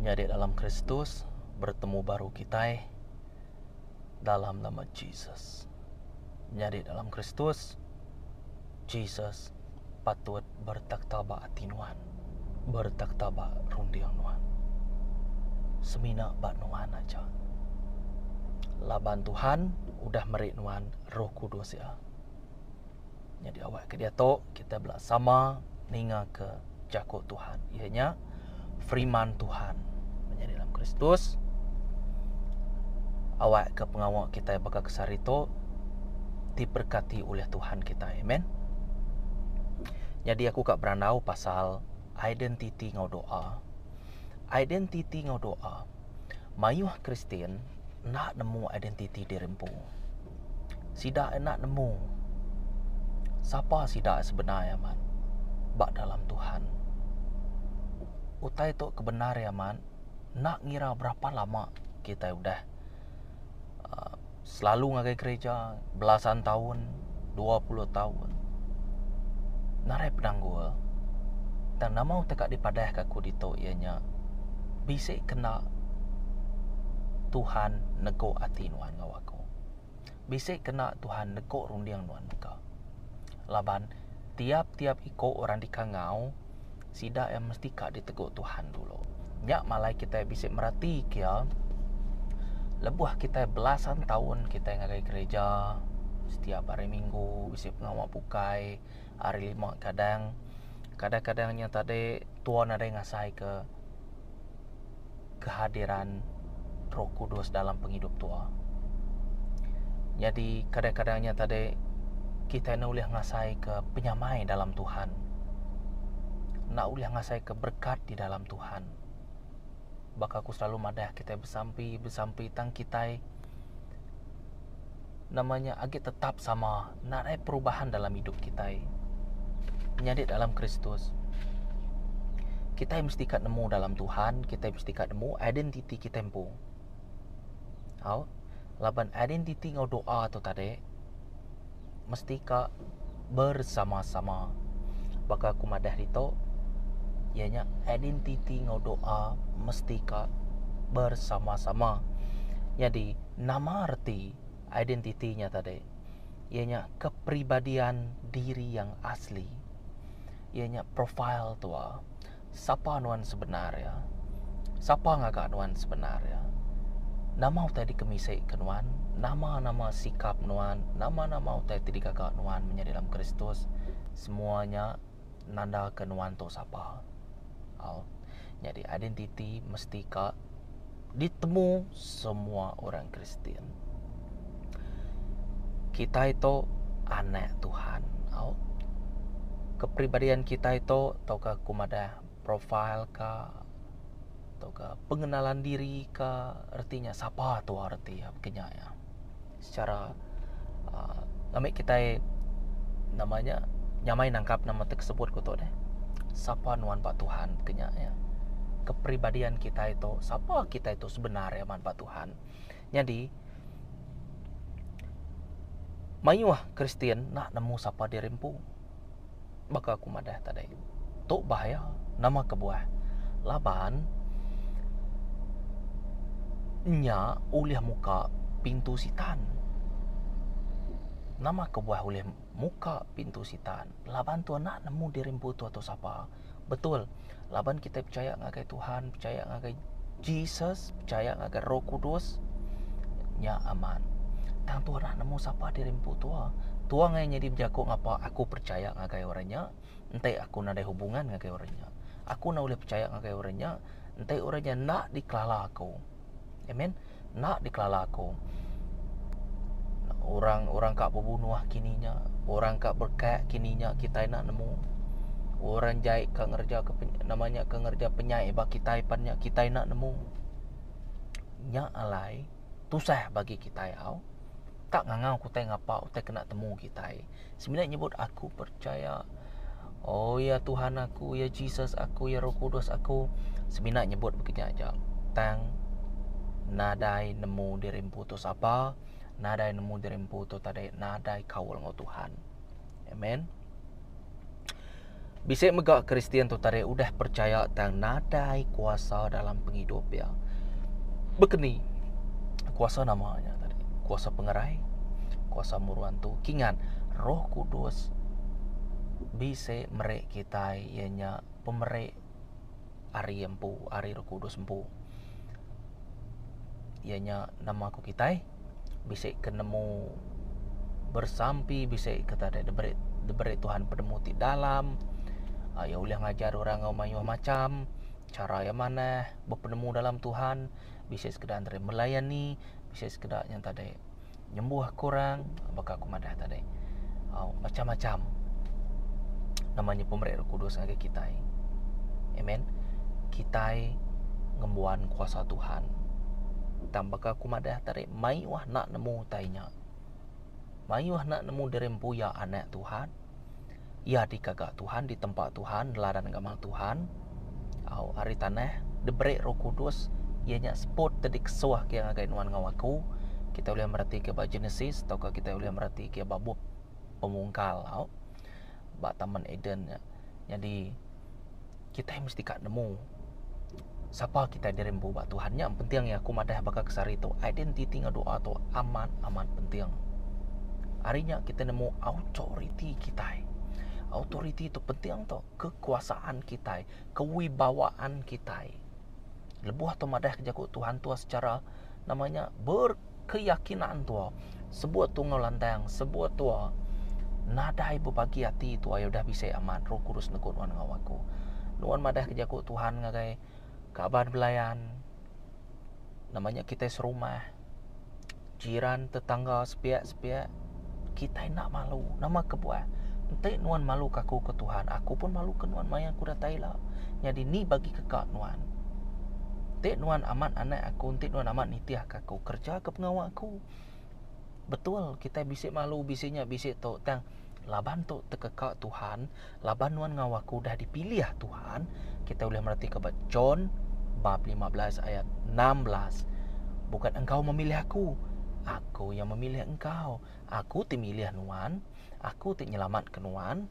Menyadi dalam Kristus, bertemu baru kitai dalam nama Jesus. Menyadi dalam Kristus, Jesus patut bertakhta ba ati nuan, bertakhta ba runding nuan. Semina ba nuan aja. Laban Tuhan udah meri nuan Roh Kudus iya. Nyadi awak ke diatu kitai bela sama ninga ke jaku Tuhan iya nya firman Tuhan menyadi dalam Kristus awak ke pengawa kitai baka ke sehari tu diberkati oleh Tuhan kitai amen. Nyadi aku ka berandau pasal identiti enggau doa. Identiti enggau doa. Mayuh Kristian enda nemu identiti diri empu. Sida enda nemu sapa sida sebenar iya amat ba dalam Tuhan. Utai tu ke bendar iya amat enda ngira berapa lama kitai udah uhh selalu ngagai gereja belasan taun, 20 taun nadai penanggul. Tang nama utai ka dipadahka aku ditu iya nya bisi kena Tuhan nego ati nuan enggau aku. Bisi kena Tuhan nego runding nuan mega. Laban tiap-tiap iko orang dikangau sida iya mesti ka ditegu Tuhan dulu. Nya malai kitai bisi mereti ke iya lebuh kitai belasan taun kitai ngagai gereja setiap hari minggu bisi pengawa bukai hari lima kadang kadang-kadang nya tadi tuan nadai ngasai ke kehadiran Roh Kudus dalam pengidup tua. Nyadi kadang-kadang nya tadi kitai enda ulih ngasai ke penyamai dalam Tuhan. Enda ulih ngasai ke berkat di dalam Tuhan. Baka aku selalu madah kitai besampi besampi tang kitai nama nya agi tetap sama nadai perubahan dalam idup kitai. Menyadi dalam Kristus kitai mesti ka nemu dalam Tuhan, kitai mesti ka nemu identiti kitai empu. Au laban identiti enggau doa tu tadi mesti ka bersama-sama. Baka aku madah ditu iya nya identiti enggau doa mesti ka bersama-sama. Nyadi Nama reti identiti nya tadi? Iya nya kepribadian diri yang asli. Iya nya profil tua. Sapa nuan sebenar iya? Sapa ngaga nuan sebenar iya? Nama utai dikemisi ke nuan? Nama-nama sikap nuan? Nama-nama utai ti digaga nuan menyadi dalam Kristus? Semua nya nanda ke nuan tu sapa. Au. Nyadi identiti mesti ka ditemu semua orang Kristian. Kitai tu anak Tuhan. Au. Kepribadian kitai tu tauka ku madah profil ka tauka pengenalan diri ka reti nya sapa tu reti iya ke nya iya. Secara uhh ngambi kitai nama nya nyamai nangkap nama ti sebut ku tu deh. Sapa nuan ba Tuhan ke nya iya. Kepribadian kitai tu sapa kitai tu sebenar iya ba Tuhan. Nyadi mayuh Kristian enda nemu sapa diri empu. Baka aku madah tadi. Tu bahaya. Nama kebuah? Laban nya ulih muka pintu sitan. Nama kebuah ulih muka pintu sitan? Laban tu enda nemu diri empu tu atur sapa. Betul. Laban kitai pechaya ngagai Tuhan, pechaya ngagai Jesus, pechaya ngagai Roh Kudus, nya amat. Tang tua enda nemu sapa diri empu tua. Tua ngai nyadi bejaku ngapa aku percaya ngagai orang nya enti aku nadai hubungan ngagai orang nya. Aku enda ulih pechaya ngagai orang nya enti orang nya enda dikelala aku. Amen. Enda dikelala aku. Orang orang ka bebunuh kini nya, orang ka berkat kini nya kitai enda nemu. Orang jai ka ngereja ke nama nya ke ngereja penyai ba kitai pan nya kitai enda nemu. Nya alai tusah bagi kitai au. Tak ngangau kitai ngapa utai kena temu kitai. Semina nyebut aku percaya. Oh ya Tuhan aku, ya Jesus aku, ya Roh Kudus aku. Semina nyebut bekenya aja. Tang nadai nemu diri empu tu sapa, nadai nemu diri empu tu tadi nadai kaul enggau Tuhan. Amen. Bisi mega Kristian tu tadi udah percaya tang nadai kuasa dalam pengidup iya. Bekeni kuasa nama nya tadi? Kuasa pengerai, kuasa muru antu. Kingat Roh Kudus bisi meri kitai iya nya pemeri ari iya empu, ari Roh Kudus empu. Iya nya nama ku kitai bisi ke nemu bersampi bisi ke tadi diberi diberi Tuhan penemu ti dalam aaa iya ulih ngajar orang enggau mayuh macham chara iya manah bepenemu dalam Tuhan bisi sekeda entara melayani bisi sekeda nya tadi nyembuh ke orang baka ku madah tadi au macam-macam nama nya pemeri Roh Kudus ngagai kitai. Amen. Kitai ngembuan kuasa Tuhan. Tang baka ku madah tadi mayuh enda nemu utai nya. Mayuh enda nemu diri empu iya anak Tuhan. Iya digaga Tuhan, ditempa Tuhan, neladan gamal Tuhan. Au ari tanah diberi Roh Kudus iya nya seput ti dikesuh ke ngagai nuan enggau aku. Kitai ulih meretika ba Genesis tauka kitai ulih meretika ba bup Pemungkal au ba Taman Eden nya. Nyadi kitai mesti ka nemu sapa kitai diri empu ba Tuhan. Nya penting iya aku madah baka ke sehari tu identiti enggau doa tu amat amat penting. Ari nya kitai nemu autoriti kitai. Autoriti tu penting tu kekuasaan kitai, kewibawaan kitai. Lebuh tu madah ke jaku Tuhan tu secara nama nya berkeyakinan tu sebut tu enggau lantang sebut tu nadai bebagi ati tu ai udah bisi amat roh kudus negu nuan enggau aku. Nuan madah ke jaku Tuhan ngagai kaban belayan nama nya kitai serumah jiran tetangga sepiak sepiak kitai enda malu nama kebuah enti nuan malu ke aku ke Tuhan aku pun malu ke nuan maya aku datai ila nyadi ni bagi ke ka nuan enti nuan amat anak aku enti nuan amat nitih ka aku kerja ke pengawa aku betul kitai bisi malu bisi nya bisi tu tang laban tu tekeka Tuhan laban nuan enggau aku udah dipilih Tuhan kitai ulih meretika ba John bab 15 ayat 16 bukan engkau memilih aku aku yang memilih engkau aku ti milih nuan aku ti nyelamatka nuan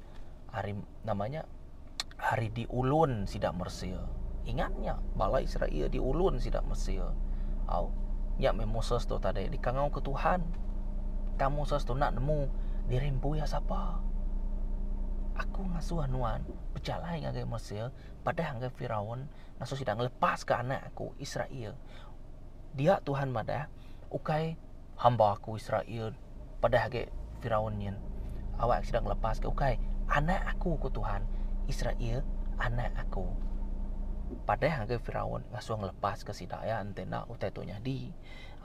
ari nama nya ari diulun sida Mesir ingat nya bala Israel diulun sida Mesir au nya meh Moses tu tadi dikangau ke Tuhan tang Moses tu enda nemu diri empu iya sapa aku ngasuh nuan bejalai ngagai Mesir padah ngagai Firaun ngasuh sida ngelepaska anak aku Israel dia Tuhan madah ukai hamba aku Israel padah agi Firaun nyin awak sida ngelepaska ukai anak aku ku Tuhan Israel anak aku padah ngagai Firaun ngasuh ngelepaska sida iya enti enda utai tu nyadi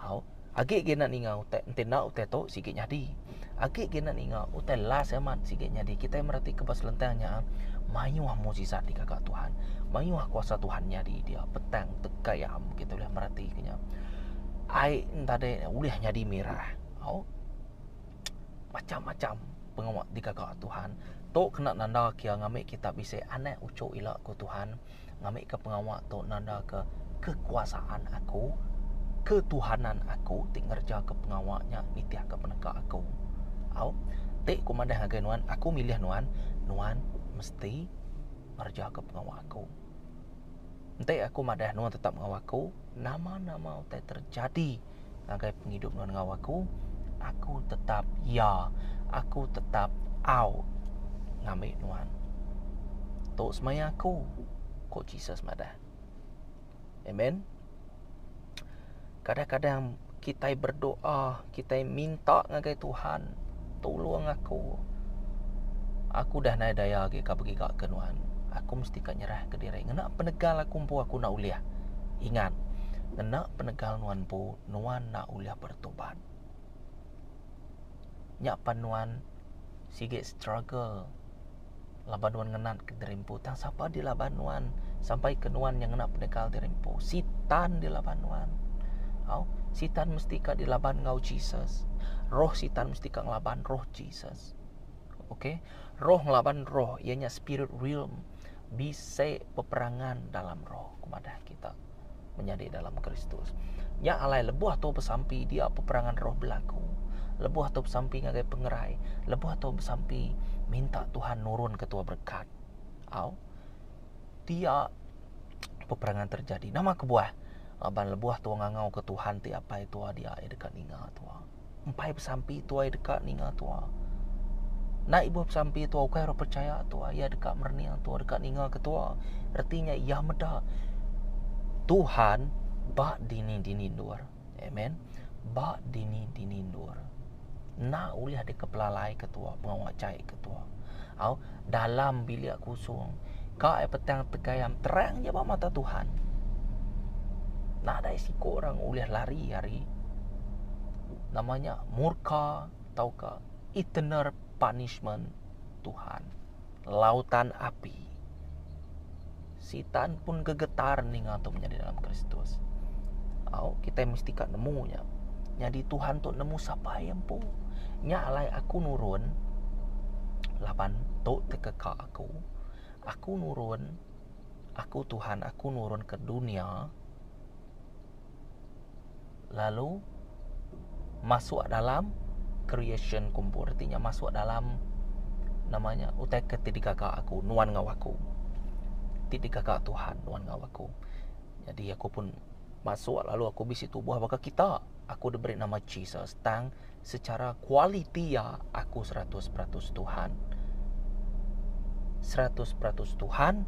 au agi agi enda ninga utai enti enda utai tu sigi nyadi agi agi enda ninga utai last amat sigi nyadi kitai meretika ba selentang nya mayuh mujizat digaga Tuhan mayuh kuasa Tuhan nyadi dia petang tegayam kitai ulih meretika nya ai enda deh ulih nyadi mirah. Au. Macam-macam pengawa digaga Tuhan. Tu kena nanda kia ngambi kita bisi anak uchu ila ku Tuhan ngambi ke pengawa tu nanda ke kekuasaan aku, ketuhanan aku ti ngereja ke pengawa nya nitih ke peneka aku. Au. Ti ku madah ngagai nuan, aku milih nuan, nuan mesti ngereja ke pengawa aku. Enti aku madah nuan tetap enggau aku, nama-nama utai terjadi ngagai pengidup nuan enggau aku, aku tetap ya, aku tetap au ngambi nuan. Tu semaya aku, ku Jesus madah. Amen. Kadang-kadang kitai berdoa, kitai minta ngagai Tuhan, tulung aku. Aku udah nadai daya agi ka begiga ke nuan. Aku mesti ka nyerah ke diri. Ngena penegal aku empu aku enda ulih. Ingat, ngena penegal nuan empu, nuan enda ulih bertobat. Nya pan nuan sigi struggle laban nuan ngenat ke diri empu. Tang sapa dilaban nuan sampai ke nuan nya ngena penegal diri empu? Sitan dilaban nuan. Au, sitan mesti ka dilaban enggau Jesus. Roh sitan mesti ka ngelaban roh Jesus. Okey, roh ngelaban roh iya nya spirit realm bisi peperangan dalam roh ku madah kita menyadi dalam Kristus. Nya alai lebuh tu besampi dia peperangan roh berlaku. Lebuh tu besampi ngagai pengerai, lebuh tu besampi minta Tuhan nurun ke tua berkat. Au. Dia peperangan terjadi. Nama kebuah? Laban lebuh tua ngangau ke Tuhan ti Apai tua dia iya deka ninga tua. Empai besampi tua iya deka ninga tua. Enda ibuh besampi tua ukai orang percaya tua iya deka merening tua deka ninga ke tua. Reti nya iya meda Tuhan ba dini-dini endur. Amen. Ba dini-dini endur. Enda ulih dikepelalai ke tua pengawa jai ke tua. Au dalam bilik kusung ka ai petang tegayam terang ja ba mata Tuhan. Nadai siku orang ulih lari ari nama nya murka tauka eternal punishment Tuhan. Lautan api. Sitan pun gegetar ninga tu menyadi dalam Kristus. Au, kitai mesti ka nemu nya. Nyadi Tuhan tu nemu sapa iya empu. Nya alai aku nurun laban tu tekeka aku. Aku nurun, aku Tuhan aku nurun ke dunia lalu masuk dalam creation ku empu reti nya masuk dalam nama nya utai ke ti digaga aku nuan enggau aku ti digaga Tuhan nuan enggau aku. Jadi aku pun masuk lalu aku bisi tubuh baka kita aku diberi nama Jesus tang secara kualiti iya aku 100% Tuhan. 100% Tuhan,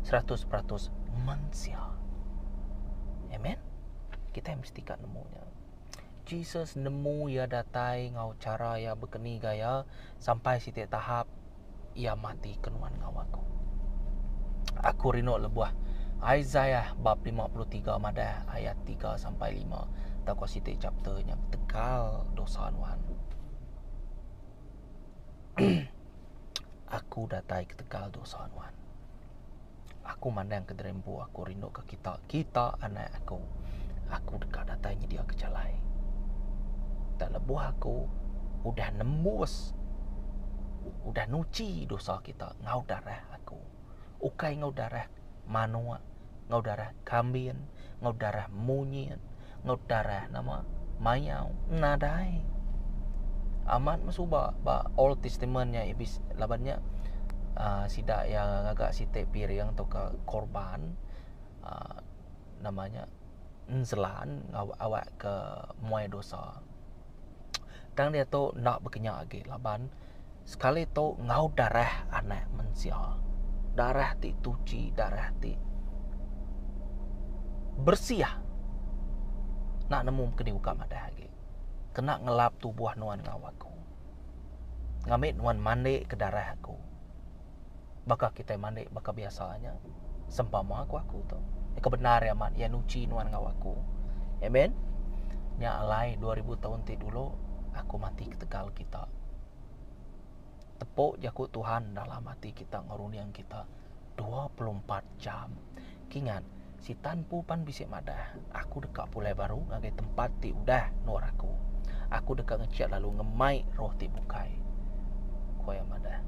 100% mensia. Amen. Kitai mesti ka nemu nya. Jesus nemu iya datai enggau chara iya bekeni gaya sampai siti tahap iya mati ke nuan enggau aku. Aku rindu lebuh Isaiah bab 53 madah ayat 3 sampai 5 tauka siti chapter nya tegal dosa nuan. aku datai ketegal dosa nuan. Aku mandang ke diri empu aku rindu ke kita. Kita anak aku. Aku deka datai nyedia ke jalai. Tak lebuh aku udah nembus udah nuchi dosa kita enggau darah aku. Ukai enggau darah manuk, enggau darah kambin, enggau darah munyit, enggau darah nama mayau. Nadai. Amat meh suba ba Old Testament nya laban nya uhh sida iya ngaga siti piring tauka korban uhh nama nya enselan awak ke muai dosa. Tang diatu enda bekenya agi laban sekali tu enggau darah anak mensia. Darah ti tuchi, darah ti bersih enda nemu mung kini uka madah agi. Kena ngelap tubuh nuan enggau aku. Ngambi nuan mandi ke darah aku. Baka kitai mandi baka biasa nya. Sempama ku aku tu. Ke bendar iya amat iya nuchi nuan enggau aku. Amen. Nya alai 2000 taun ti dulu aku mati ketegal kita. Tepu jaku Tuhan dalam ati kita enggau runding kita 24 jam. Kingat, Sitan empu pan bisi madah, Aku deka pulai baru ngagai tempat ti udah endur aku. Aku deka ngechik lalu ngemai roh ti bukai. Ku iya madah.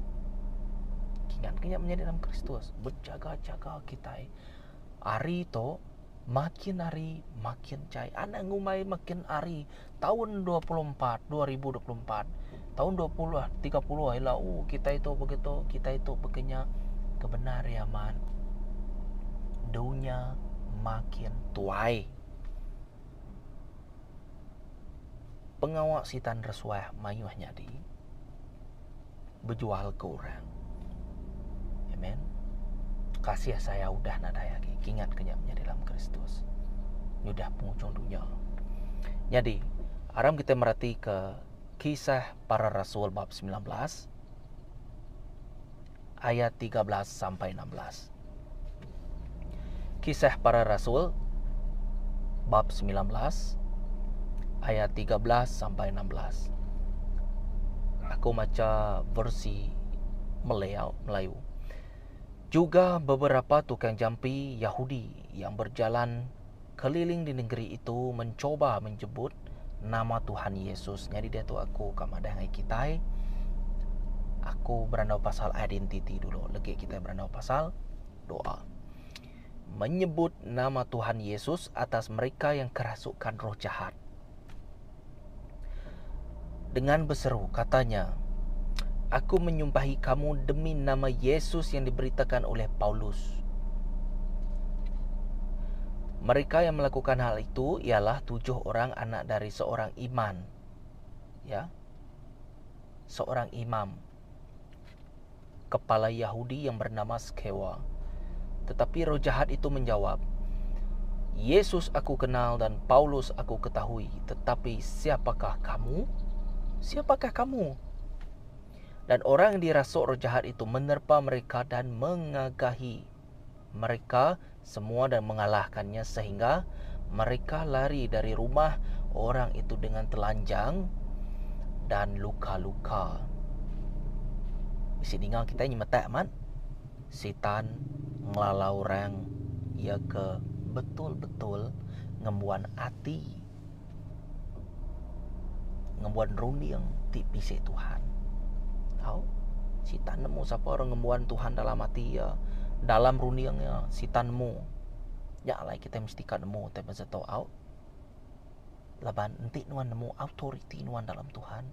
Kingat ke nya menyadi dalam Kristus, bejaga-jaga kitai. Hari tu makin hari makin jai. Anang ngumbai makin hari taun 24, 2024, taun 20, 30 ila uh kitai tu begitu, kitai tu bekenya. Kebenar iya amat dunya makin tuai. Pengawa sitan resuah mayuh nyadi bejual ke orang. Amen. Kasih saya udah nadai agi. Kingat ke nya menyadi dalam Kristus. Nyudah pengujung dunya. Nyadi, aram kita merati ke kisah para rasul bab 19 ayat 13 sampai 16. Kisah para rasul bab 19 ayat 13 sampai 16. Aku macha versi Melayu, Melayu. Juga beberapa tukang jampi Yahudi yang berjalan keliling di negeri itu mencoba menyebut nama Tuhan Yesus. Nyadi diatu aku ka madah ngagai kitai aku berandau pasal identiti dulu. Legi kitai berandau pasal doa. Menyebut nama Tuhan Yesus atas mereka yang kerasukan roh jahat. Dengan berseru katanya. Aku menyumpahi kamu demi nama Yesus yang diberitakan oleh Paulus. Mereka yang melakukan hal itu ialah tujuh orang anak dari seorang iman. Ya. Seorang imam. Kepala Yahudi yang bernama Skewa. Tetapi roh jahat itu menjawab, Yesus aku kenal dan Paulus aku ketahui, tetapi siapakah kamu? Siapakah kamu? Dan orang yang dirasuk roh jahat itu menerpa mereka dan mengagahi mereka semua dan mengalahkannya sehingga mereka lari dari rumah orang itu dengan telanjang dan luka-luka. Bisi ninga kitai nyemetak amat sitan ngelala orang iya ke betul-betul ngembuan ati ngembuan runding ti bisi Tuhan. Tau? Sitan nemu sapa orang ngembuan Tuhan dalam ati iya, dalam runding iya, sitan nemu. Nya alai kitai mesti ka nemu utai bansa tu au. Laban enti nuan nemu autoriti nuan dalam Tuhan,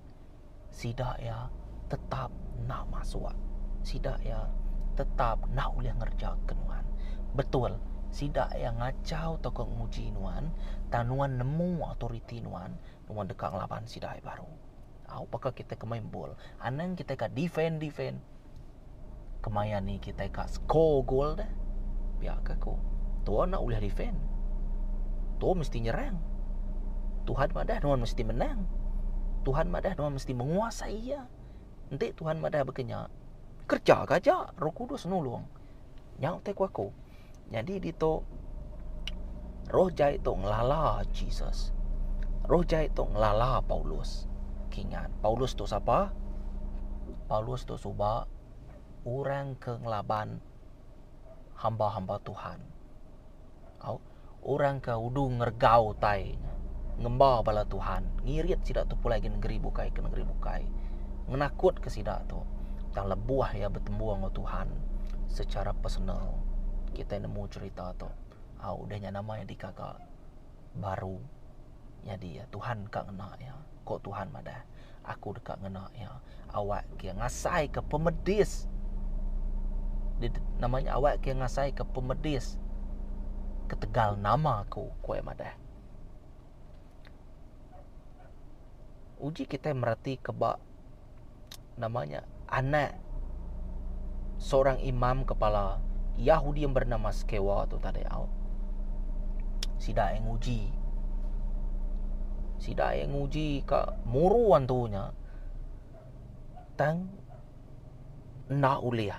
sida iya tetap enda masuk. Sida iya tetap enda ulih ngereja ke nuan. Betul, sida iya ngachau tauka nguji nuan, tang nuan nemu autoriti nuan, nuan deka ngelaban sida iya baru. Au baka kitai ke main bol, anang kitai ka defend defend. Kemaya ni kitai ka score goal deh. Pia ka ku. Tua enda ulih defend. Tua mesti nyerang. Tuhan madah nuan mesti menang. Tuhan madah nuan mesti menguasai iya. Enti Tuhan madah baka nya, kerja ka aja Roh Kudus nulung. Nya utai ku aku. Nyadi ditu roh jai tu ngelala Jesus. Roh jai tu ngelala Paulus. Kingat, Paulus tu sapa? Paulus tu suba orang ke ngelaban hamba-hamba Tuhan. Au, orang ke udu ngeregau utai ngemba bala Tuhan, ngirit sida tu pulai ke negeri bukai ke negeri bukai. Ngenakutka sida tu. Tang lebuh iya betemu enggau Tuhan secara personal, kitai nemu cherita tu. Au udah nya nama iya digaga baru nyadi iya Tuhan ka ngena iya. Ko Tuhan madah, aku deka ngena iya awak ke ngasaika pemedis nama nya awak ke ngasaika pemedis ketegal nama aku, ku iya madah. Uji kitai mereti ke ba nama nya anak seorang imam kepala Yahudi yang bernama Skewa tu tadi au. Sida yang nguji. Sida yang nguji ka muru antu nya tang enda ulih.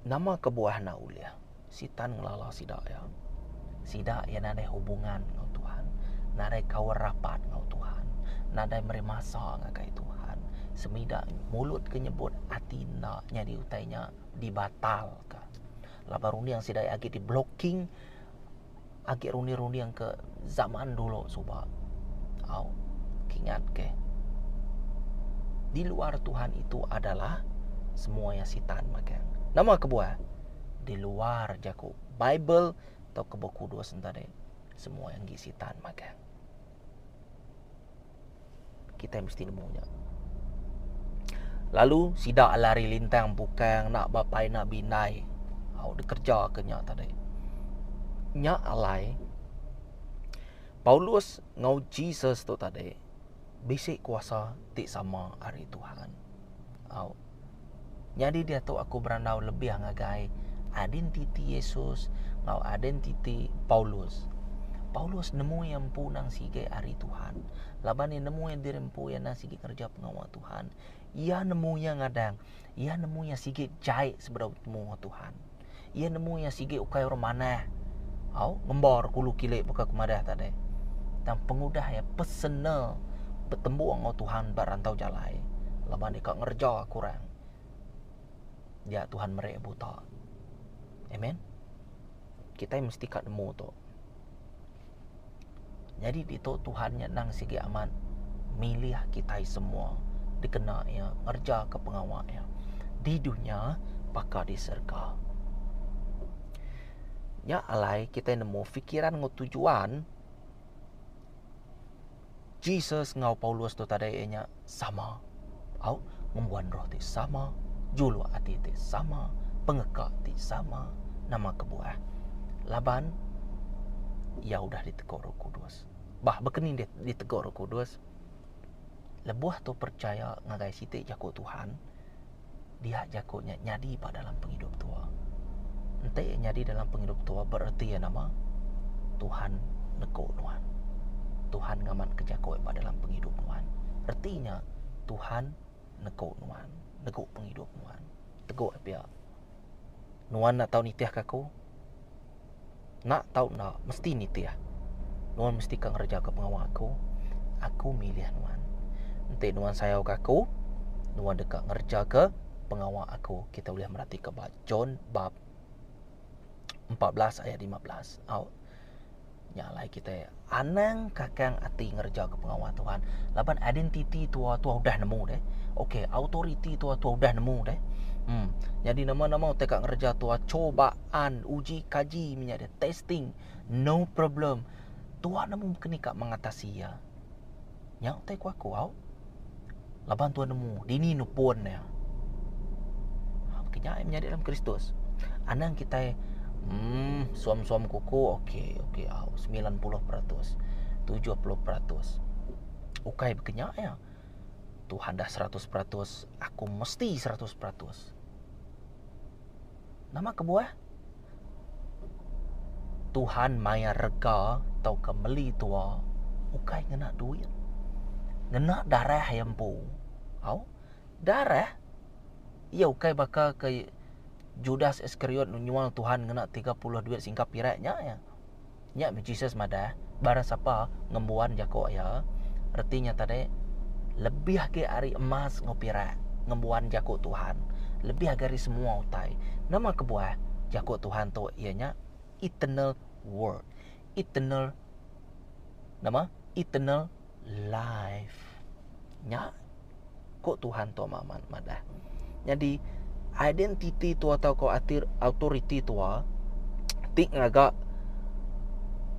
Nama kebuah enda ulih? Sitan ngelala sida iya. Sida iya nadai hubungan enggau Tuhan, nadai kaul rapat enggau Tuhan, nadai meri masa ngagai Tuhan. Semida mulut ke nyebut ati enda nyadi utai nya dibatalka. Laban runding sida iya agi diblocking agi runding-runding ke zaman dulu suba. Au, kingat ke. Di luar Tuhan itu adalah semua yang sitan magang. Nama kebuah? Di luar jaku Bible atau ke Bup Kudus entah deh. Semua yang gi sitan magang. Kitai mesti nemu nya. Lalu sida lari lintang pukang enda bapai enda bindai au dikerja ke nya tadi. Nya alai Paulus enggau Jesus tu tadi bisi kuasa ti sama ari Tuhan. Au. Nyadi diatu aku berandau lebih ngagai identiti Yesus enggau identiti Paulus. Paulus nemu iya empu nang sige ari Tuhan. Laban iya nemu iya diri empu iya nang sige ngereja pengawa Tuhan. Iya nemu iya ngadang. Iya nemu iya sige jai sebedau betemu enggau Tuhan. Iya nemu iya sige ukai orang manah. Au, ngembar kulu kili baka ku madah tadi. Tang pengudah iya personal betemu enggau Tuhan ba rantau jalai laban deka ngereja kurang. Dia Tuhan meri iya buta. Amen. Kitai mesti ka nemu tu. Nyadi ditu Tuhan nya endang sigi amat milih kitai semua dikena iya ngereja ke pengawa iya di dunya baka di serega. Nya alai kitai nemu fikiran enggau tujuan Jesus enggau Paulus tu tadi iya nya sama. Au. Ngembuan roh ti sama, juluk ati ti sama, pengeka ti sama. Nama kebuah? Laban iya udah ditegu Roh Kudus. Bah baka ni ditegu Roh Kudus? Lebuh tu percaya ngagai siti jaku Tuhan, dia jaku nya nyadi ba dalam pengidup tua. Enti iya nyadi dalam pengidup tua bererti iya nama? Tuhan negu nuan. Tuhan ngamatka jaku iya ba dalam pengidup nuan. Reti nya Tuhan negu nuan, negu pengidup nuan. Tegu iya pia. Nuan enda tau nitihka aku. Enda tau enda mesti nitih. Nuan mesti ka ngerejaka pengawa aku. Aku milih nuan. Enti nuan sayauka aku, nuan deka ngerejaka pengawa aku. Kita ulih meratika ba John bab 14 ayat 15. Au. Nya alai kitai anang kakang ati ngerejaka pengawa Tuhan laban identiti tua tua udah nemu deh. Okey, autoriti tua tua udah nemu deh. Hmm. Nyadi nama-nama utai ka ngereja tua cobaan, uji kaji menya deh, testing, no problem. Tua nemu keni ka mengatasi iya. Nya utai ku aku au. Laban tua nemu dini nupun iya. Ha, nya menyadi dalam Kristus. Anang kitai hmm suam-suam kuku okey okey au 90%, 70%. Ukai bekenya iya. Tuhan dah 100%, aku mesti 100%. Nama kebuah? Tuhan mayar rega tauka meli tua ukai ngena duit. Ngena darah iya empu. Au. Darah iya ukai baka ke Judas Iskariot nyual Tuhan ngena 30 duit singkap pirak nya iya. Nya meh Jesus madah, barang sapa ngembuan jako iya, reti nya tadi lebih agi ari emas enggau pirak ngembuan jako Tuhan, lebih agi ari semua utai. Nama kebuah jako Tuhan tu iya nya eternal word, eternal nama eternal life. Nya ko Tuhan tu amat madah. Nyadi identiti tua tauka autoriti tua ti ngaga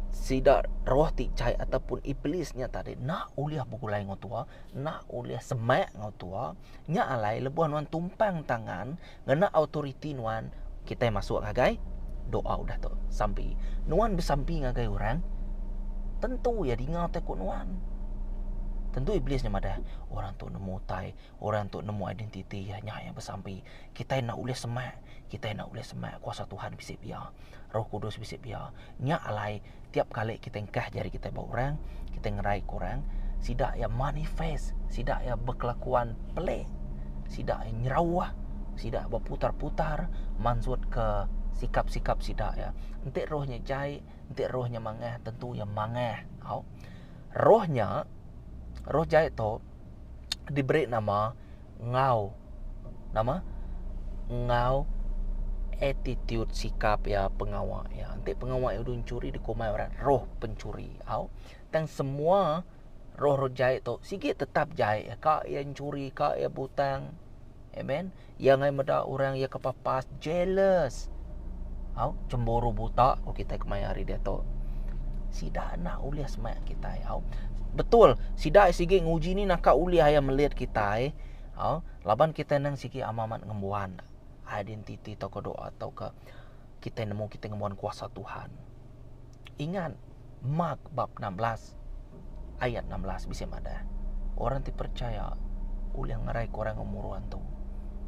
sida roh ti jai ataupun iblis nya tadi enda ulih begulai enggau tua, enda ulih semak enggau tua. Nya alai lebuh nuan tumpang tangan ngena autoriti nuan kitai masuk ngagai doa udah tu sampi. Nuan besampi ngagai orang tentu iya dinga utai ku nuan. Tentu iblis nya madah orang tu nemu utai Orang tu nemu identiti iya nya iya besampi. Kitai enda ulih semak, kitai enda ulih semak kuasa Tuhan bisi pia. Roh Kudus bisi pia. Nya alai tiap kali kitai engkah jari kitai ba orang, kitai ngerai ke orang, sida iya manifest, sida iya bekelakuan pelik, sida iya nyerauh, sida beputar-putar mansut ke sikap-sikap sida iya. Enti roh nya jai, enti roh nya mangah tentu iya mangah. Au. Roh nya, roh jai tu diberi nama enggau nama enggau attitude sikap iya pengawa iya. Enti pengawa iya udah enchuri dikumbai orang roh penchuri au. Tang semua roh roh jai tu sigi tetap jai ka iya enchuri ka iya butang. Amen. Iya ngai meda orang iya kepapas jealous. Au cemburu buta ko kitai kemaya hari diatu. Sida enda ulih semak kitai au. Betul sida sigi nguji ni naka ulih iya melit kitai au laban kitai nang sigi amat amat ngembuan identiti tauka doa tauka kitai nemu kitai ngembuan kuasa Tuhan. Ingat Mark bab 16 ayat 16 bisi madah, orang ti percaya ulih ngeraika orang enggau muru antu.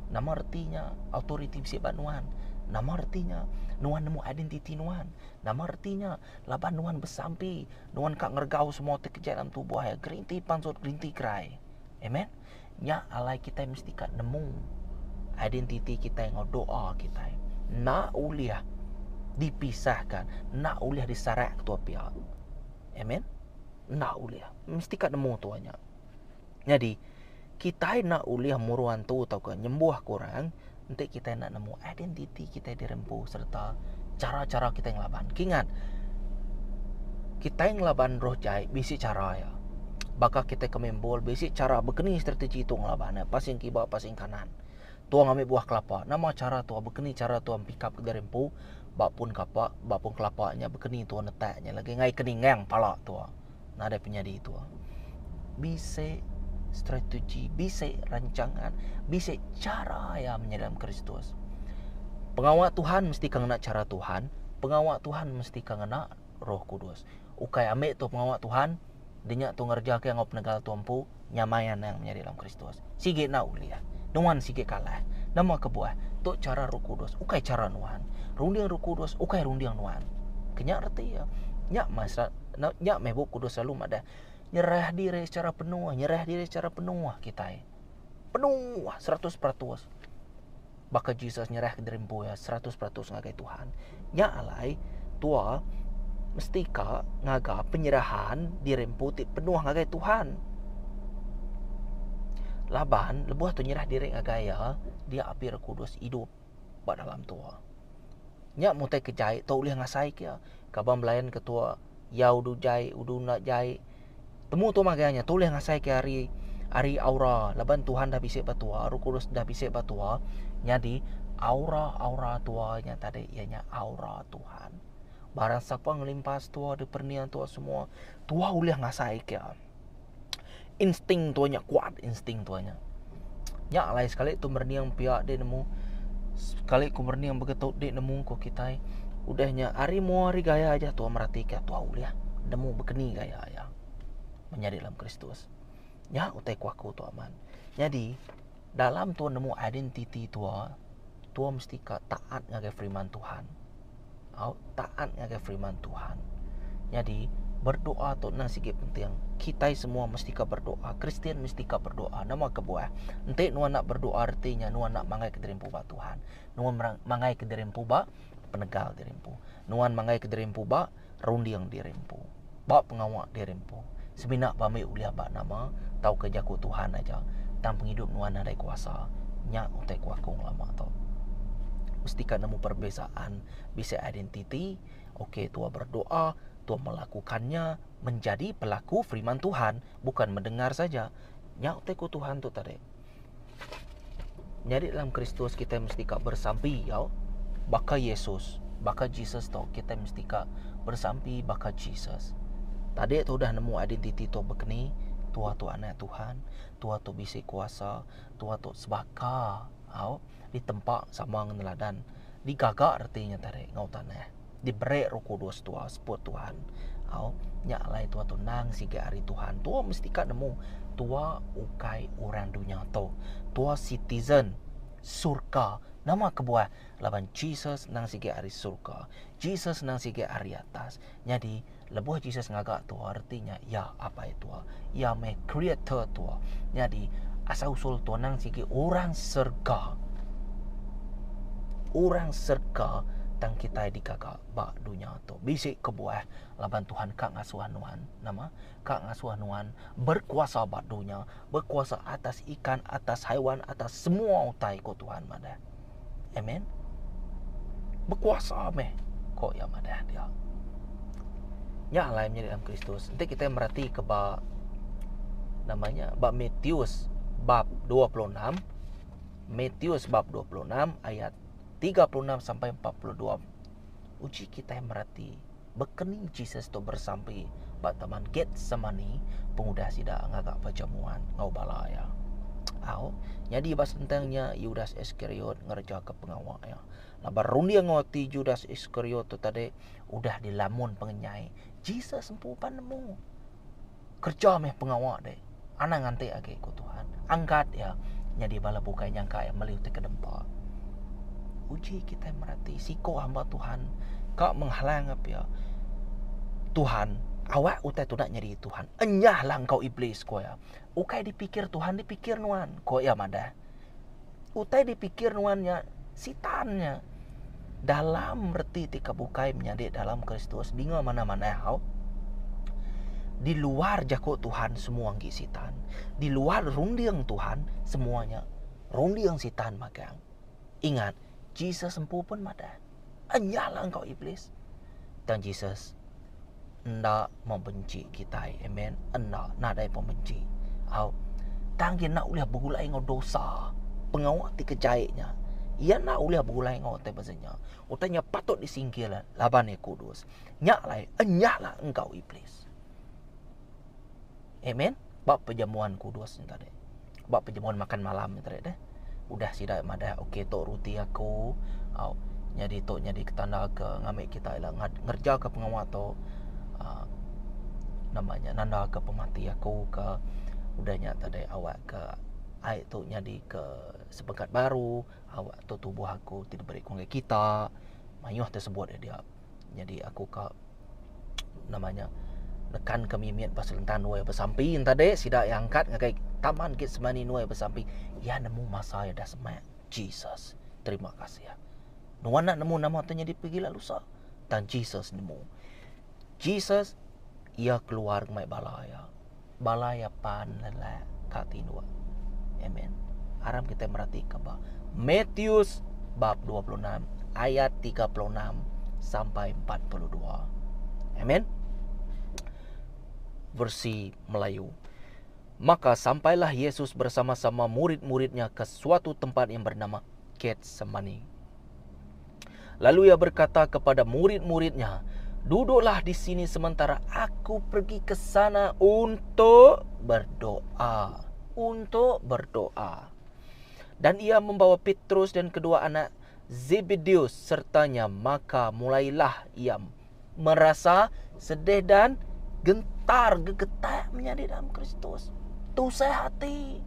Nama reti nya autoriti bisi ba nuan? Nama reti nya nuan nemu identiti nuan? Nama reti nya laban nuan besampi, nuan ka ngeregau semua ti keja dalam tubuh iya, gerinti pansut, gerinti kerai. Amen. Nya alai kitai mesti ka nemu identiti kitai enggau doa kitai. Enda ulih dipisahka, enda ulih disarak ketua pia. Amen. Enda ulih. Mesti ka nemu tua nya. Nyadi, kitai enda ulih muru antu tauka nyembuh ke orang enti kitai enda nemu identiti kitai diri empu sereta chara-chara kitai ngelaban. Kingat, kitai ngelaban roh jai bisi chara iya. Baka kitai ke main bol bisi chara bekeni strategi tu ngelaban iya, pasing kiba pasing kanan. Tua ngambi buah kelapa, nama chara tua bekeni chara tua pikap ke diri empu ba pun kapa ba pun kelapa nya bekeni tua netak nya lagi ngai ke ningang pala tua. Nadai penyadi tua. Bisi. strategi, bisi rancangan, bisi chara iya menyadi dalam Kristus. Pengawa Tuhan mesti ka ngena chara Tuhan, pengawa Tuhan mesti ka ngena Roh Kudus. Ukai ambi tu pengawa Tuhan, dinya tu ngereja ke enggau penegal tu empu, nyamai anang menyadi dalam Kristus. Sigi enda ulih. Nuan sigi kalah. Nama kebuah? Tu chara Roh Kudus, ukai chara nuan. Runding Roh Kudus ukai runding nuan. Kenya reti iya. Nya meh nya meh Bup Kudus selalu madah nyerah diri secara penuh, nyerah diri secara penuh kitai. Penuh 100%. Baka Jesus nyerah ke diri empu iya 100% ngagai Tuhan. Nya alai tua mesti ka ngaga penyerahan diri empu ti penuh ngagai Tuhan. Laban lebuh tu nyerah diri ngagai iya, dia api Roh Kudus idup ba dalam tua. Nya mutai ke jai tu ulih ngasai ke iya. Kaban belayan ke tua iya udu jai udu enda jai. Temu tua magang nya tu ulih ngasai ke ari ari aura laban Tuhan dah bisi ba tua, Roh Kudus dah bisi ba tua. Nyadi aura-aura tua nya tadi iya nya aura Tuhan. Barang sapa ngelimpas tua dipernia tua semua, tua ulih ngasai ke iya. Insting tua nya kuat insting tua nya. Nya alai sekali tu merening pia dek nemu sekali ku merening begitu dek nemu ku kitai udah nya ari mua ari gaya aja tua meratika tua ulih nemu bekeni gaya iya menyadi dalam Kristus. Nya utai ku aku tu amat. Nyadi dalam tua nemu identiti tua, tua mesti ka taat ngagai firman Tuhan. Au, taat ngagai firman Tuhan. Nyadi, berdoa tu nang sigi penting. Kitai semua mesti ka berdoa. Kristian mesti ka berdoa. Nama kebuah? Enti nuan enda berdoa reti nya nuan enda manggai ke diri empu ba Tuhan. Nuan manggai ke diri empu ba penegal diri empu. Nuan manggai ke diri empu ba runding diri empu. Ba pengawa diri empu. Semina ba ambi ulih ba nama tauka jaku Tuhan aja. Tang pengidup nuan nadai kuasa. Nya utai ku aku ngelama tu. Mesti ka nemu perbezaan bisi identiti, ok tua berdoa, tua melakukannya menjadi pelaku firman Tuhan bukan mendengar saja. Nya utai ku Tuhan tu tadi. Nyadi dalam Kristus kitai mesti ka bersampi yau baka Yesus, baka Jesus tu kitai mesti ka bersampi baka Jesus. Tadi tu udah nemu identiti tu bekeni, tua tu anak Tuhan, tua tu bisi kuasa, tua tu sebaka au ditempa sama ngan neladan digaga reti nya tadi enggau tanah diberi roh kudus tua seput Tuhan au nya alai tua tu endang sigi ari Tuhan tua mesti ka nemu tua ukai orang dunya tu tua citizen surga nama kebuah laban Jesus endang sigi ari surga Jesus endang sigi ari atas nyadi lebuh Jesus ngaga tua reti nya iya apai tua iya meh creator tua nyadi asal usul tua nang sigi orang serga orang serga tang kitai digaga ba dunya tu bisi kebuah laban Tuhan ka ngasuh nuan nama ka ngasuh nuan berkuasa ba dunya berkuasa atas ikan atas haiwan atas semua utai ko Tuhan madah Amen. Bekuasa meh ko iya madah dia. Nya alai menyadi dalam Kristus. Enti kitai merati ke ba nama nya ba Matius bab 26 Matius bab 26 ayat 36 sampai 42 uji kitai merati bekeni Jesus tu bersampi ba taman Getsemani pengudah sida ngaga perjamuan enggau bala iya. Au, nyadi ba sentang nya Judas Iskariot ngerejaka pengawa iya. Laban runding enggau ati Judas Iskariot tu tadi udah dilamun pengenyai, Jesus empu pan nemu. Kereja meh pengawa deh. Anang nganti agi, ku Tuhan. Angkat iya nyadi bala bukai nyangka iya meli utai ke dempa. Uji kitai merati siko hamba Tuhan ka menghalang pia. Tuhan, awak utai tu enda nyadi Tuhan. Enyahlah enggau iblis, ku iya. Ukai dipikir Tuhan dipikir nuan, ku iya madah. Utai dipikir nuan nya sitan nya. Dalam reti ti ka bukai menyadi dalam Kristus dinga manah-manah au. Di luar jaku Tuhan semua enggi sitan. Di luar runding Tuhan semua nya runding sitan magang. Ingat, Jesus empu pun madah, Enyalah enggau iblis. Tang Jesus enda membenci kitai. Amen. Enda nadai pembenci. Au. Tang iya enda ulih begulai enggau dosa. Pengawa ti kejai nya. Iya enda ulih begulai enggau utai bansa nya. Utai nya patut disingkir laban iya kudus. Nya alai enyahlah enggau iblis. Amen. Ba perjamuan kudus nya tadi. Ba perjamuan makan malam nya tadi deh. Udah sida madah ok tu ruti aku au nyadi tu nyadi ke tanda ke ngambi kita ila ngereja ke pengawa tu uhh nama nya nanda ke pemati aku ke udah nya tadi awak ke ai tu nyadi ke sepekat baru awak tu tubuh aku ti diberi ku ngagai kita mayuh tesebut dia. Nyadi aku ka nama nya nekan ke mimit ba selentan nuai besampi enta deh sida iya angkat ngagai taman Getsemani nuai besampi iya nemu masa iya dah semak Jesus. Terima kasih. Nuan enda nemu nama tu nyadi pegila lusa tang Jesus nemu. Jesus iya keluar ngemai bala iya. Bala iya pan lelak ka tinduk. Amen. Aram kitai meratika ba Matius bab 26 ayat 36 sampai 42. Amen. Versi Melayu. Maka sampailah Yesus bersama-sama murid-muridnya ke suatu tempat yang bernama Getsemani. Lalu ia berkata kepada murid-muridnya, Duduklah di sini sementara aku pergi ke sana untuk berdoa. Untuk berdoa. Dan ia membawa Petrus dan kedua anak Zebedeus sertanya, maka mulailah ia merasa sedih dan gentar gegetar menyadi dalam Kristus. Tusah hati.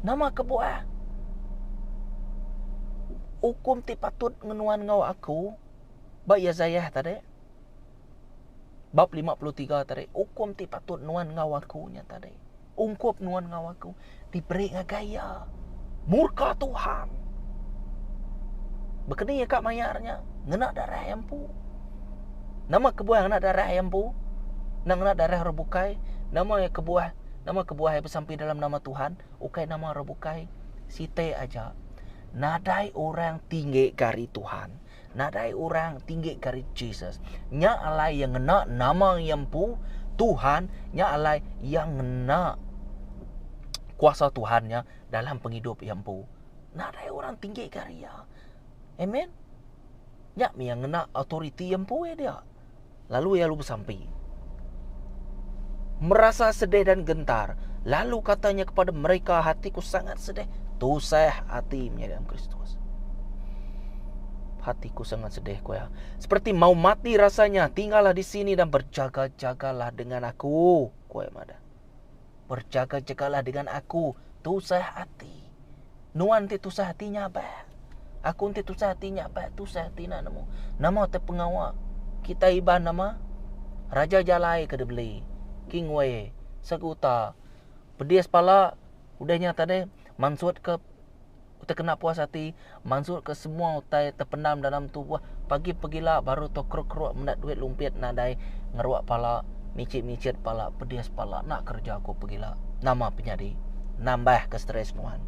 Nama kebuah? Ukum ti patut ngenuan enggau aku ba Isaiah tadi. Bab 53 tadi, ukum ti patut nuan enggau aku nya tadi. Ungkup nuan enggau aku diberi ngagai iya. Murka Tuhan. Bekeni iya ka mayar nya ngena darah iya empu. Nama kebuah ngena darah iya empu? Enda ngena darah orang bukai. Nama iya kebuah nama kebuah iya besampi dalam nama Tuhan ukai nama orang bukai. Siti aja. Nadai orang tinggi gari Tuhan. Nadai orang tinggi gari Jesus. Nya alai iya ngena nama iya empu Tuhan, nya alai iya ngena kuasa Tuhan nya dalam pengidup iya empu. Nadai orang tinggi gari iya. Amen. Nya mih iya ngena autoriti iya empu iya dia. Lalu iya lalu besampi. Merasa sedih dan gentar, lalu katanya kepada mereka, hatiku sangat sedih, tusah hati menyadi dalam Kristus. Hatiku sangat sedih, ku iya. Seperti mau mati rasanya, tinggallah di sini dan berjaga-jagalah dengan aku, ku iya madah. Berjaga-jagalah dengan aku, tusah hati. Nuan ti tusah ati nyabak. Aku enti tusah ati nyabak, tusah ati enda nemu. Nama te pengawa kitai Iban nama? Raja jalai ke dibeli, Kingway, Seguta, pedis pala udah nya tadi mansut ke utai kena puas ati, mansut ke semua utai tependam dalam tubuh. Pagi pegila baru tu keruk-keruk menda duit lumpit nadai ngeruk pala, michit-michit pala, pedis pala enda kereja aku pegila. Nama penyadi? Nambah ke stress nuan.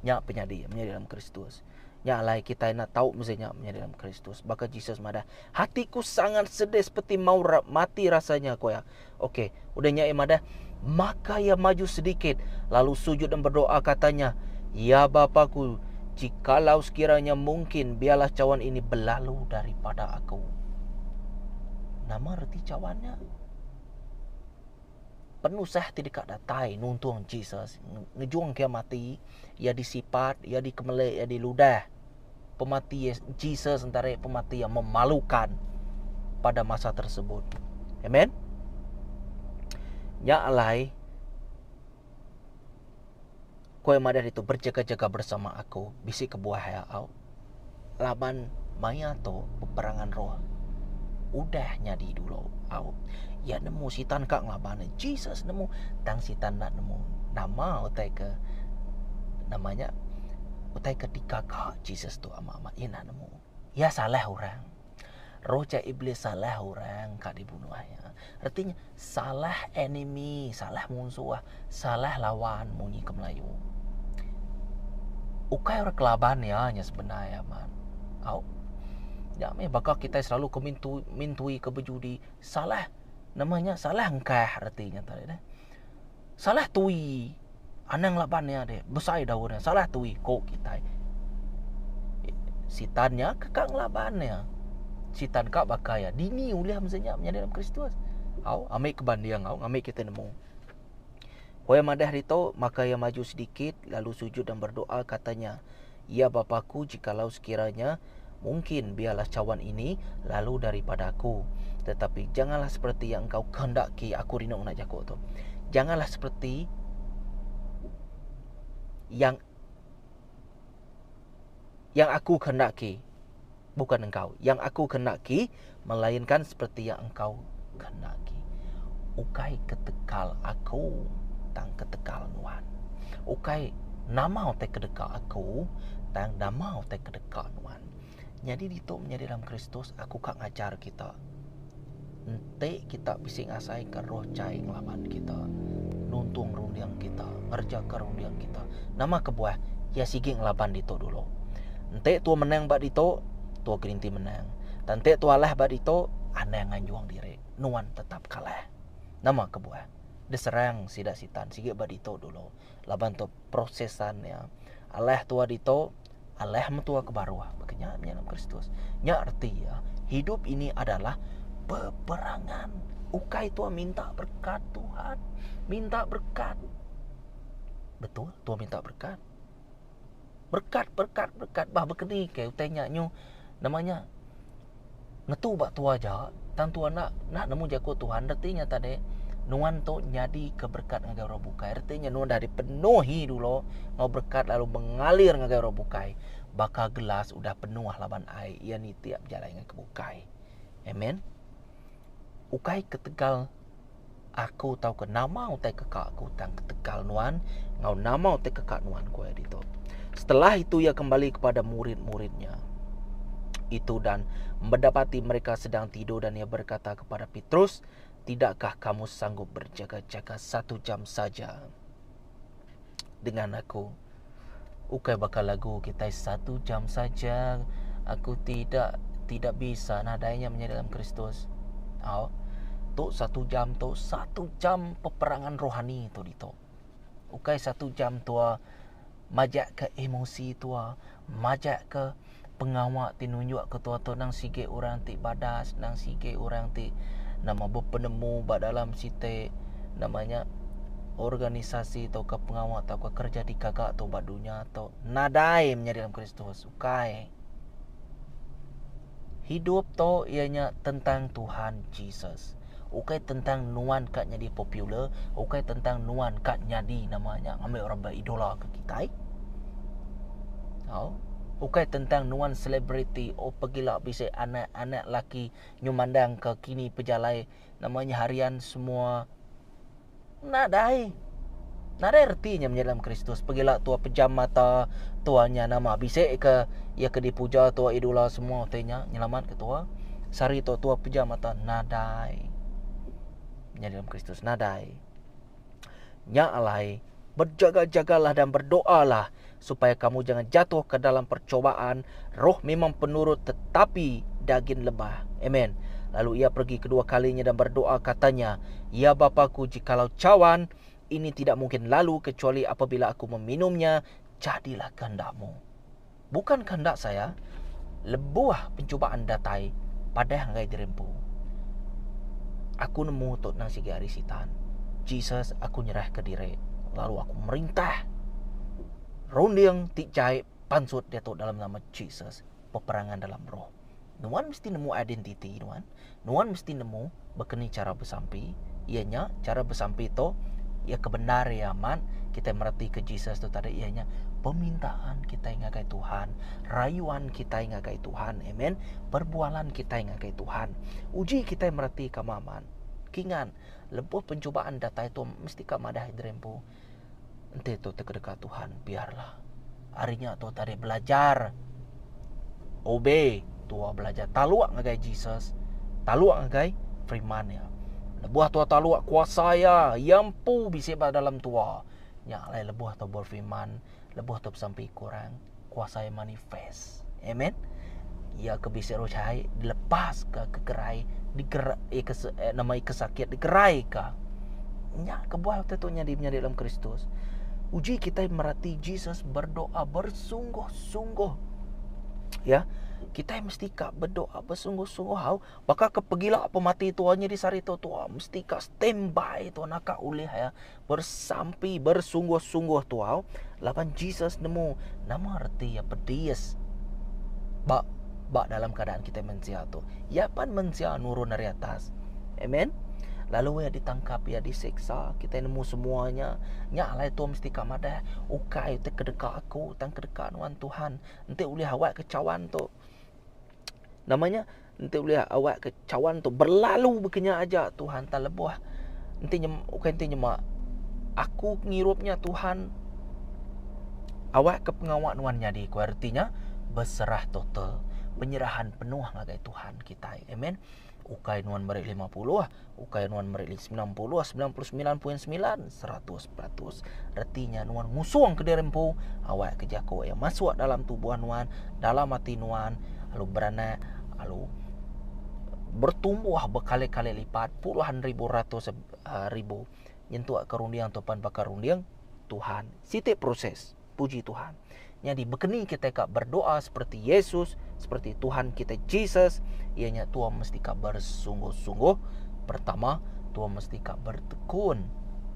Nya penyadi menyadi dalam Kristus. Nya alai kitai enda tau mesti nya menyadi dalam Kristus. Baka Jesus madah, hatiku sangat sedih seperti mau mati rasanya ku iya. Okey, udah nya iya madah, maka iya maju sedikit lalu sujud dan berdoa katanya, Ya Bapaku, jikalau sekiranya mungkin biarlah cawan ini berlalu daripada aku. Nama reti cawan nya? Penusah ti deka datai nuntung Jesus ngejungka iya mati, iya disipat, iya dikemelik, iya diludah. Pemati Jesus entara pemati yang memalukan pada masa tersebut. Amen. Nya alai ku iya madah ditu berjaga-jaga bersama aku bisi kebuah iya au. Laban maya tu peperangan roh udah nyadi dulu au. Iya nemu sitan ka ngelaban iya. Jesus nemu tang sitan enda nemu nama utai ke nama nya utai ke digaga Jesus tu amat amat iya enda nemu. Iya salah orang. Roh ja iblis salah orang ka dibunuh iya. Reti nya salah enemy, salah munsuh, salah lawan munyi ke Melayu. Ukai orang kelaban iya nya sebenar iya man. Au. Nya meh baka kitai selalu ke mintu mintui ke bejudi salah nama nya salah engkah reti nya tadi deh. Salah tui anang laban iya deh besai daun iya salah tui ko kitai. Sitan nya ke ka ngelaban iya. Sitan ka baka iya dini ulih mesti nya menyadi dalam Kristus. Au ambi ke banding au ngambi kitai nemu. Ku iya madah ditu, maka iya maju sedikit lalu sujud dan berdoa katanya, Ya Bapaku jikalau sekiranya mungkin biarlah cawan ini lalu daripada aku. Tetapi janganlah seperti yang engkau kehendaki aku rindu ngena jaku tu. Janganlah seperti yang yang aku kehendaki bukan engkau yang aku kehendaki melainkan seperti yang engkau kehendaki ukai ketegal aku tang ketegal nuan ukai nama utai kedeka aku tang nama utai kedeka nuan nyadi ditu menyadi dalam Kristus aku ka ngajar kita enti kita bisi ngasai ka roh jai ngelaban kita nuntung runding kita ngereja ka runding kita nama kebuah iya sigi ngelaban ditu dulu enti tua menang ba ditu tua gerinti menang tang enti tua alah ba ditu anang nganjung diri nuan tetap kalah nama kebuah diserang sida sitan sigi ba ditu dulu laban tu prosesan iya alah tua ditu Alah mentua ke baruh baka nya nya dalam Kristus. Nya reti iya, hidup ini adalah peperangan. Ukai tua minta berkat Tuhan, minta berkat. Betul, tua minta berkat. Berkat, berkat, berkat. Bah bekeni ke utai nya nyu nama nya ngetu ba tua aja tang tua enda enda nemu jaku Tuhan reti nya tadi nuan tu nyadi ke berkat ngagai orang bukai reti nya nuan dah dipenuhi dulu enggau berkat lalu mengalir ngagai orang bukai baka gelas udah penuh laban ai iya nitik bejalai ngagai ke bukai amen ukai ketegal aku tauka nama utai ke ka aku tang ketegal nuan enggau nama utai ke ka nuan ku iya ditu. Setelah itu iya kembali kepada murid-muridnya itu dan mendapati mereka sedang tidur dan ia berkata kepada Petrus, Tidakkah kamu sanggup berjaga-jaga satu jam saja dengan aku? Ukai baka lagu kitai satu jam saja aku tidak tidak bisa nadai nya menyadi dalam Kristus. Au. Tu satu jam tu satu jam peperangan rohani tu ditu. Ukai satu jam tua majak ke emosi tua, majak ke pengawa ti nunjuk ke tua tu nang sigi orang ti badas, nang sigi orang ti nama bepenemu ba dalam siti nama nya organisasi tauka pengawa tauka kereja digaga tu ba dunya tu. Nadai menyadi dalam Kristus, ukai. Hidup tu iya nya tentang Tuhan Jesus. Ukai tentang nuan ka nyadi popular, ukai tentang nuan ka nyadi nama nya ngambi orang beridola ke kitai. Au. Ukai tentang nuan selebriti oh pegila bisi anak-anak laki nyu mandang ke kini pejalai nama nya harian semua Nadai. Nadai reti nya menyadi dalam Kristus. Pegila tua pejam mata tua nya nama bisi ke iya ke dipuja tua idola semua utai nya nyelamat ke tua. Sehari tu tua pejam mata nadai. Menyadi dalam Kristus nadai. Nya alai berjaga-jagalah dan berdoalah supaya kamu jangan jatuh ke dalam percobaan. Roh memang penurut tetapi daging lemah. Amen. Lalu ia pergi kedua kalinya dan berdoa katanya, Ya Bapaku, jikalau cawan ini tidak mungkin lalu kecuali apabila aku meminumnya, jadilah kehendakmu. Bukan kehendak saya, lebuh pencubaan datai padah ngagai diri empu. Aku nemu tu nang sigi ari sitan. Jesus, aku nyerahka diri lalu aku merintah runding ti jai pansut diatu dalam nama Jesus. Peperangan dalam roh. Nuan mesti nemu identiti nuan. Nuan mesti nemu bekeni chara besampi. Iya nya, chara besampi tu iya ke bendar iya amat kitai meretika Jesus tu tadi iya nya permintaan kitai ngagai Tuhan, rayuan kitai ngagai Tuhan. Amen. Perbualan kitai ngagai Tuhan. Uji kitai meretika amat. Kingan, lebuh pencubaan datai tu mesti ka madah diri empu. Enti tu tekedeka Tuhan, biarlah. Ari nya tu tadi belajar obey tua belajar taluk ngagai Jesus, taluk ngagai firman iya. Lebuh tua taluk kuasa iya, iya empu bisi ba dalam tua. Nya alai lebuh tua berfirman, lebuh tua besampi kurang, kuasa iya manifest. Amen. Iya ke bisi roh jai dilepas ke ke gerai digerai eh, ke eh, nama ke sakit digerai ka. Nya kebuah utai tu nyadi menyadi dalam Kristus. Uji kitai merati Jesus berdoa bersungguh-sungguh. Ya. Kitai mesti ka bedoa besungguh-sungguh au. Baka ke pegila pemati tua nyadi sehari tu tua mesti ka standby tua naka ulih ya. Bersampi bersungguh-sungguh tua au. Laban Jesus nemu nama reti iya pedis ba ba dalam keadaan kitai mensia tu. Iya pan mensia nurun ari atas. Amen. Lalu iya ditangkap, iya diseksa. Kitai nemu semua nya. Nya alai tua mesti ka madah ukai ti kedeka aku tang kedeka nuan Tuhan. Enti ulih awak ke cawan tu nama nya enti ulih awak ke cawan tu berlalu bekenya aja Tuhan tang lebuh enti nyema ukai enti nyema aku ngirup nya Tuhan awak ke pengawa nuan nyadi ku reti nya beserah total penyerahan penuh ngagai Tuhan kitai amen. Ukai nuan meri 50, ukai nuan meri 90, 99.9, 100%. Reti nya nuan ngusung ke diri empu awak ke jaku iya masuk dalam tubuh nuan, dalam ati nuan lalu beranak lalu bertumbuh bekali-kali lipat puluhan ribu ratus uh, ribu nyentuk ke runding tu pan baka runding Tuhan. Siti proses. Puji Tuhan. Nyadi bekeni kitai ka berdoa seperti Yesus, seperti Tuhan kitai Jesus, iya nya tua mesti ka bersungguh-sungguh. Pertama, tua mesti ka bertekun.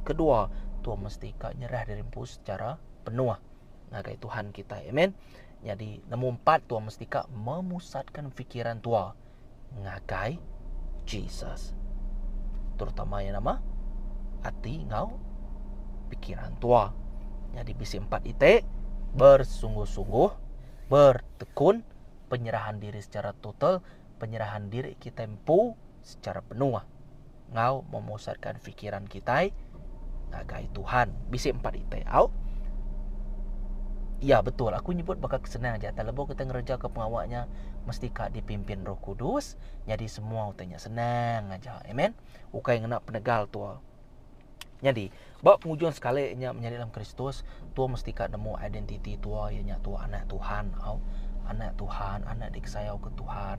Kedua, tua mesti ka nyerah diri empu secara penuh ngagai Tuhan kitai. Amen. Nyadi nombor empat, tua mesti ka memusatkan fikiran tua ngagai Jesus. Terutama iya nama ati enggau pikiran tua. Nyadi bisi empat iti bersungguh-sungguh, bertekun, penyerahan diri secara total, penyerahan diri kitai empu secara penuh enggau memusatkan fikiran kitai ngagai Tuhan. Bisi empat iti au. Ya betul aku nyebut baka ke senang aja tang lebuh kita ngereja ke pengawa nya mesti ka dipimpin Roh Kudus nyadi semua utai nya senang aja. Amen. Ukai ngena penegal tua. Nyadi ba pengujung sekali nya menyadi dalam Kristus tua mesti ka nemu identiti tua iya nya tua anak Tuhan au. Anak Tuhan, anak dikesayau ke Tuhan.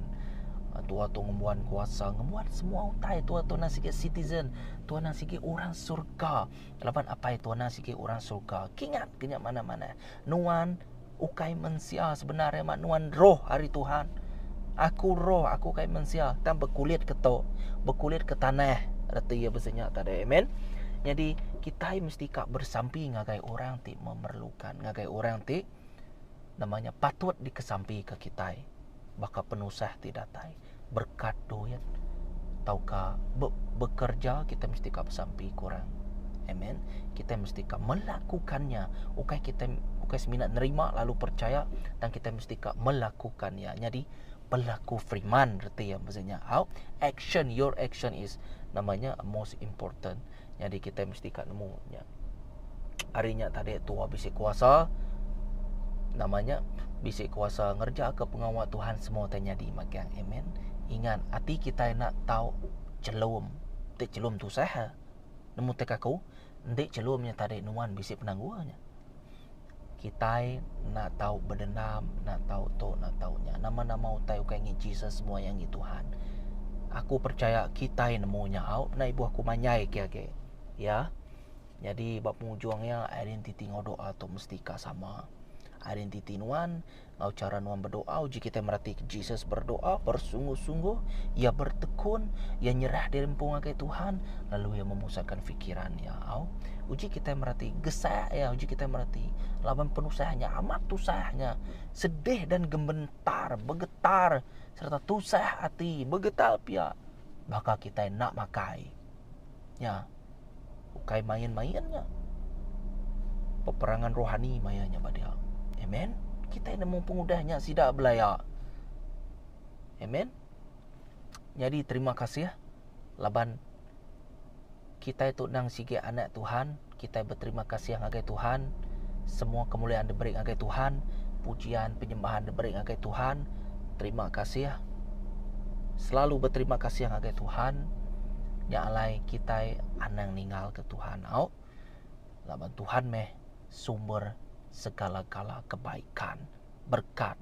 Tua tu ngembuan kuasa, ngembuan semua utai tua tu nang sigi citizen, tua nang sigi orang surga. Laban apai tua nang sigi orang surga. Kingat ke nya manah-manah. Nuan ukai mensia sebenar iya nuan roh ari Tuhan. Aku roh, aku ukai mensia. Tang bekulit ke tu, bekulit ke tanah. Reti iya bisi nya tadi. Amen. Nyadi kitai mesti ka bersampi ngagai orang ti memerlukan, ngagai orang ti nama nya patut dikesampi ke kitai baka penusah ti datai berkat duit tauka be bekerja kitai mesti ka besampi ke orang. Amen. Kitai mesti ka melakukannya. Ukai kitai ukai semina nerima lalu percaya tang kitai mesti ka melakukan iya. Nyadi pelaku firman reti iya maksud nya. Au action your action is nama nya most important. Nyadi kitai mesti ka nemu nya. Ari nya tadi tua bisi kuasa nama nya bisi kuasa ngereja ke pengawa Tuhan semua utai nyadi magang. Amen. Ingat ati kitai enda tau chelum. Ti chelum tusah. Nemu tek aku enti chelum nya tadi nuan bisi penanggul nya. Kitai enda tau bedendam, enda tau tu, enda tau nya. Nama-nama utai ukai ngi Jesus semua iya ngi Tuhan. Aku percaya kitai nemu nya au enda ibuh aku manjai ke agi. Ya. Nyadi ba pengujung iya identiti enggau doa tu mesti ka sama. Identiti nuan enggau chara nuan berdoa uji kitai meratika Jesus berdoa bersungguh-sungguh, iya bertekun, iya nyerah diri empu ngagai Tuhan lalu iya memusatkan fikiran iya. Au. Uji kitai merati gesak iya, uji kitai merati laban penusah nya amat tusah nya, sedih dan gementar, begetar sereta tusah ati, begetar pia baka kitai enda makai. Nya. Ukai main-main nya. Peperangan rohani maya nya ba dia. Amen. Kitai nemu pengudah nya sida belaya. Amen. Nyadi terima kasih laban kitai tu nang sigi anak Tuhan, kitai beterima kasih ngagai Tuhan. Semua kemuliaan diberi ngagai Tuhan, pujian penyembahan diberi ngagai Tuhan. Terima kasih. Selalu beterima kasih ngagai Tuhan. Nya alai kitai anang ninggalka Tuhan au. Laban Tuhan meh sumber segala-gala kebaikan, berkat,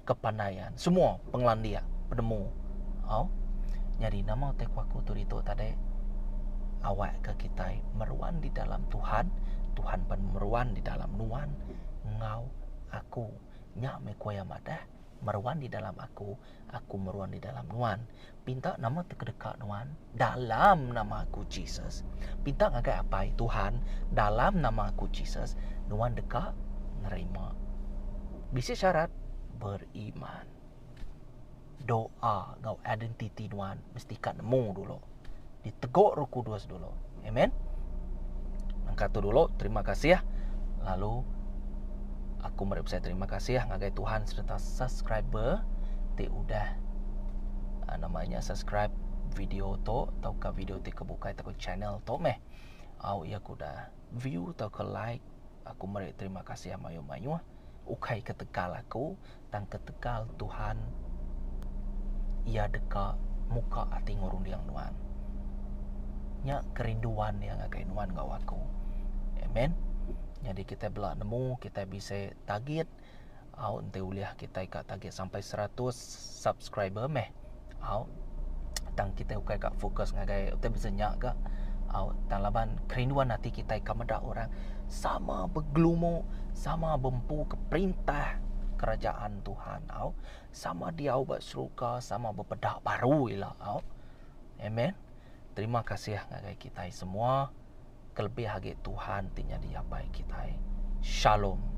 kepandaian, semua pengelandik, penemu. Au. Nyadi nama utai ku aku tu ditu tadi awakka kitai meruan di dalam Tuhan, Tuhan pan meruan di dalam nuan enggau aku. Nya meh ku iya madah. Meruan di dalam aku, aku meruan di dalam nuan. Pinta nama ti kedeka nuan dalam nama aku Jesus. Pinta ngagai Apai Tuhan dalam nama aku Jesus, nuan deka nerima. Bisi syarat beriman. Doa enggau identiti nuan mesti ka nemu dulu. Diteguk Roh Kudus dulu. Amen. Nangka tu dulu, terima kasih. Lalu aku meri besai terima kasih ngagai Tuhan sereta subscriber ti udah ah, nama nya subscribe video tu tauka video ti ke bukai tauka channel tu meh. Au iya ku udah view tauka like aku meri terima kasih mayuh-mayuh ukai ketegal aku tang ketegal Tuhan iya deka muka ati enggau runding nuan. Nya kerinduan iya ngagai nuan enggau aku. Amen. Nyadi kitai bela nemu kitai bisi target au enti ulih kitai ka target sampai seratus subscriber meh au tang kitai ukai ka fokus ngagai utai bisi nya ga au tang laban kerinduan ati kitai ka meda orang sama begelumu sama bempu ke perintah kerajaan Tuhan au sama diau ba seruka sama bepeda baru ila au. Amen. Terima kasih ngagai kitai semua kelebih agi Tuhan ti nyadi apai kitai. Shalom.